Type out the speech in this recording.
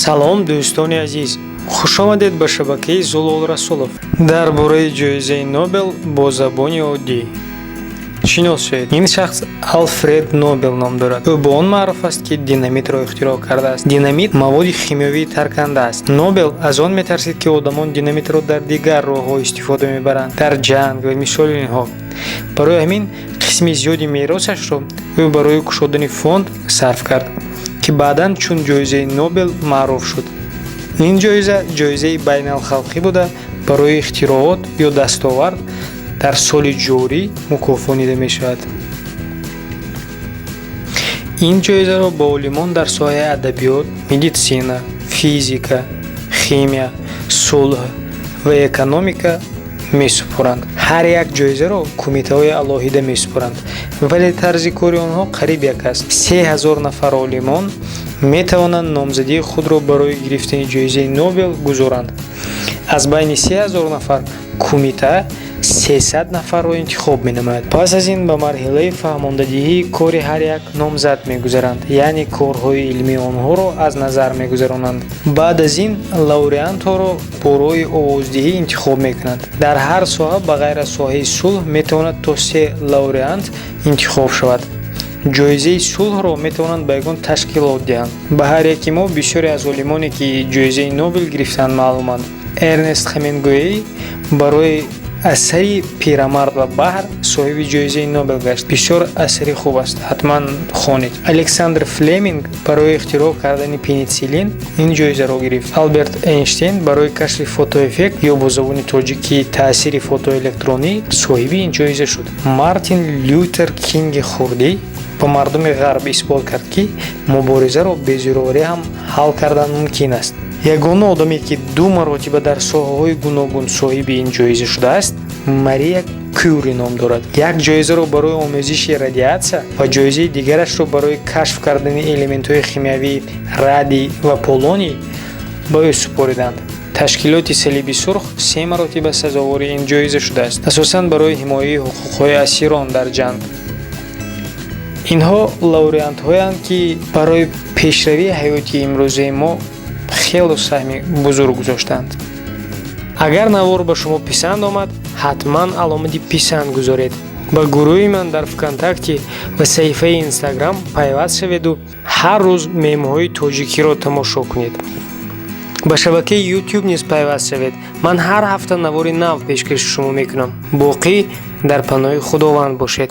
Салом, дӯстони азиз, хушомадед ба шабакаи Зулол Расулов. Дар бораи ҷоизаи Нобел бо забони оддӣ шинос шавед. Ин шахс Алфред Нобел ном дорад. Ӯ бо он маъруф аст, ки динамитро ихтироъ кардааст. Динамит маводи химиёвии тарканда аст. Нобел аз он метарсид, ки одамон динамитро дар дигар роҳҳо истифода мебаранд, дар ҷанг ва мисоли инҳо. Барои ҳамин қисми зиёди меросашро ӯ барои кушодани фонд сарф кард, ки баъдан чун ҷоизаи Нобел маъруф шуд. Ин ҷоиза ҷоизаи байналхалқӣ буда, барои ихтироот ё дастовард дар соли ҷорӣ мукофонида мешавад. Ин ҷоизаро ба олимон дар соҳаи адабиёт, медитсина, физика, химия, сулҳ ва экономика месупоранд. Ҳар як ҷоизаро кумитаҳои алоҳида месупоранд, вале тарзи кори онҳо қариб як аст. 3000 нафар олимон метавонанд номзадии худро барои гирифтани ҷоизаи Нобел гузоранд. Аз байни 3000 нафар кумита 300 нафарро интихоб менамояд. Пас аз ин ба марҳилаи фаҳмондадиҳии кори ҳар як номзад мегузаранд, яъне корҳои илмии онҳоро аз назар мегузаронанд. Баъд аз ин лауреантҳоро бо роҳи овоздиҳӣ интихоб мекунанд. Дар ҳар соҳа, ба ғайр аз соҳаи сулҳ, метавонад то се лауреант интихоб шавад. Ҷоизаи сулҳро метавонанд ба ягон ташкилот диҳанд. Ба ҳар яки мо бисёре аз олимоне, ки ҷоизаи Нобел гирифтаанд, маълуманд. Эрнест Хемингуэй барои асари «Пирамард ва баҳр» соҳиби ҷоизаи Нобел гашт. Бисёр асари хуб аст, ҳатман хонед. Александр Флеминг барои ихтироъ кардани пенициллин ин ҷоизаро гирифт. Алберт Эйнштейн барои кашфи фотоэффект ё бо забони тоҷикӣ таъсири фотоэлектронӣ соҳиби ин ҷоиза шуд. Мартин Лютер Кинги хурдӣ ба мардуми Ғарб исбот кард, ки муборизаро бе зӯроварӣ ҳам ҳал кардан мумкин аст. Ягона одаме, ки ду маротиба дар соҳаҳои гуногун соҳиби ин ҷоиза шудааст, Мария Кюри ном дорад. Як ҷоизаро барои омезиши радиатсия ва ҷоизаи дигарашро барои кашф кардани элементҳои химиявии радий ва полоний ба ӯ супориданд. Ташкилоти Салиби Сурх се маротиба сазовори ин ҷоиза шудааст, асосан барои ҳимояи ҳуқуқҳои асирон дар ҷанг. Инҳо лауреантҳоянд, ки барои пешравии ҳаёти имрӯзаи мо хело саҳми бузург гузоштанд. Агар навор ба шумо писанд омад, ҳатман аломати писанд гузоред, ба гурӯҳи ман дар ВКонтакте ва саҳифаи Инстаграм пайваст шаведу ҳар рӯз мемҳои тоҷикиро тамошо кунед. Ба шабакаи Ютуб низ пайваст шавед. Ман ҳар ҳафта навори нав пешкаши шумо мекунам. Боқӣ дар паноҳи Худованд бошед.